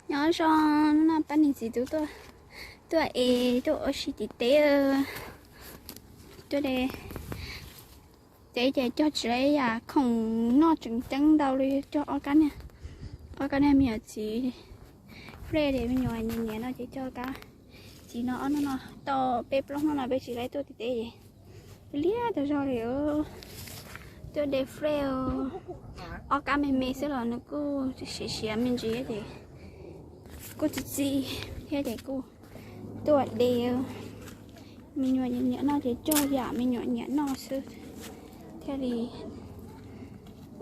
Nyob zoo, no pab niam txiv tub tuaj, tuaj es tuaj ua si tim teb, tuaj de teb ces cog tsis tau yam khoom noj tseem ceeb ntau li, cog ob kab niag, ob kab niag me nyuam txiv, fle de me nyuam nyiam nyiam no ces cog kab txiv no ob hnub no, tau peb plaub hnub no peb tsis tau tuaj tim teb es liab tag zog li. Tuaj de fle, ob kab me me xwb los nws kuj siav siav me ntsis ces kuj txi txiv thiab ces kuj tuaj de. Me nyuam nyiam nyiam noj ces cog yam me nyuam nyiam noj xwb thiaj li.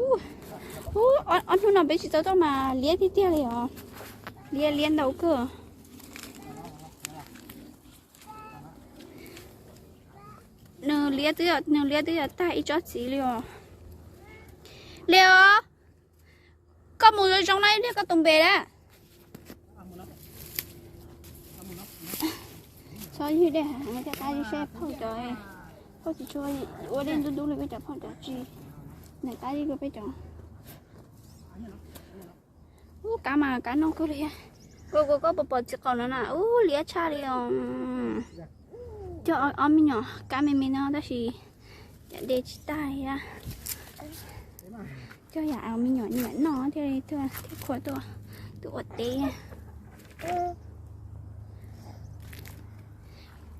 Ub, ob hnub no peb tsis tau tuaj mas liab tiag tiag li os. Liab liab ntau kawg. Nws liab twb yog, nws liab twb yog tag ib tsob txiv li os. Li os, koj mus zoo zoo na, ib pliag koj tus npe lawm. Txhob ywg dej heev thiaj qab ywg seb phauj cov, phauj tsis tshua ua dej ntub ntub li peb cov phauj cov tsis, nws qab ywg dua peb cov. Ub, kab mas kab noj kawg li. Koj, koj, koj puas pom txiv qaum no na, ub, liab tshaj li os. Cog ob me nyuam kab me me no tab sis cas de tsis tag thiab. Cog yam me nyuam nyiam noj thiaj li tuaj, thiaj khua tuaj, tuaj ua teb.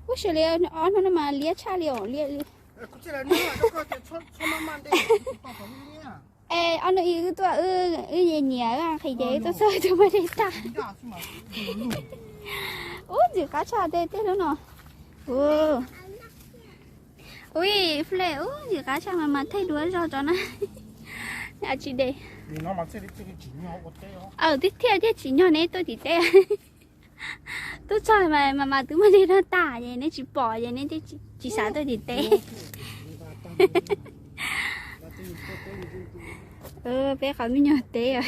Ub, sia li ob hnub no mas liab tshaj li os, liab li. Es ob hnub ib wb tuaj, wb nyiam nyiam wb qhis ces wb tuaj txog wb twb muab de tag. Ub, ntxim qab tshaj tej, tej lub no. Ub, fle, ub, ntxim qab tshaj mas mas thaij duab zog tso na. Tsis de. Aw, twb thiaj thiaj tsim nyog neb tuaj tim teb. Twb txog mas mas twb muab neb noj tag ces neb tsis pom ces neb tsis xav tuaj tim teb. Peb qhov me nyuam teb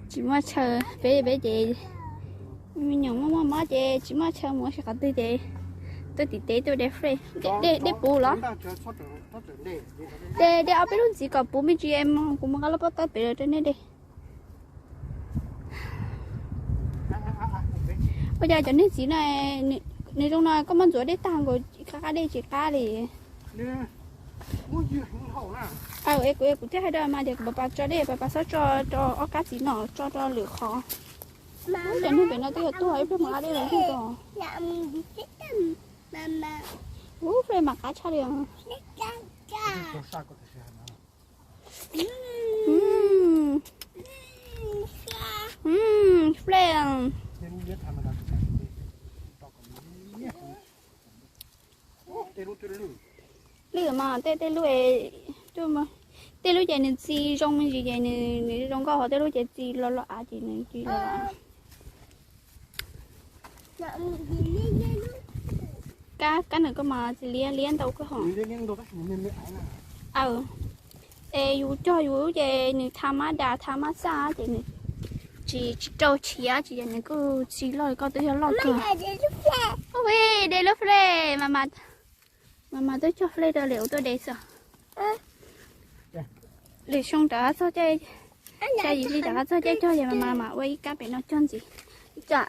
tsis muaj chaw, peb peb ces me nyuam muaj muaj mob ces tsis muaj chaw mus ua si qhov twg ces tuaj tim teb tuaj de fre, de puv los. De, de ob peb lub ntxiv kom puv me ntsis, kuv mus nqa lub pob tawb pem rau nej de. Ua cas cov niag txiv no nws zoo no koj muab ntxuav dej tag nkaus, qab qab dej tsis qab li. Aw, es kuv, kuv thiaj hais rau mas tias kuv pas pas tso dej, pas pas txhob tso rau ob kab txiv no, tso rau lwm qhov. Cov niag pem no twb yog tuag ib pliag mus qab dej los twg ko. Ub, fle mas qab tshaj li. Fle. Lwj mas tej, tej lub, tej lub ces nws txi zoo me ntsis ces nws zoo nkauj, ho tej lub ces txi los los av ces nws tsis zoo. Kab, kab nws koj mas txiv liab liab ntau koj hos. Aw, es yus cog yus ces nws tha mab das tha mab xaj ces nws tsis, tsis rau tshiav tsis ces nws kuj txi loj, koj twb yog loj kawg. Ub, de lub fle, mas mas twb cog fle rau lwm ub tuaj de xwb. Lwm xyoo rov qab txog caij, xya yim hli rov qab txog caij cog ces mas mas ua ib kab pem no cog ntxiv. Tsam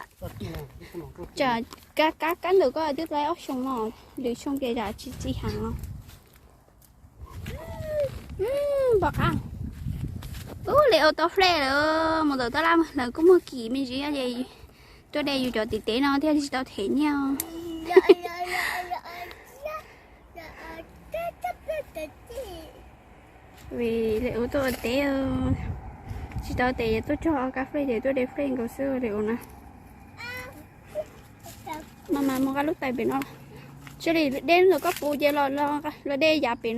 kab, kab ntawm koj twb tau ob xyoo no, lwm xyoo ces tsam tsis txi heev no. Pom qab. Ub, li ua tau fle lawm, mus tom taj laj lawv kuj muag kim me ntsis ces tuaj de yus cov tim teb no thiaj li tsis tau them nyiaj. Vim li ua tuaj ua teb tsis tau tes ces tuaj cog ob kab fle ces tuaj de fle nkaus xwb li ua na. Mas mas mus nqa lub tais pem no. Sawv daws de ntawm koj puv ces los, los de yav pem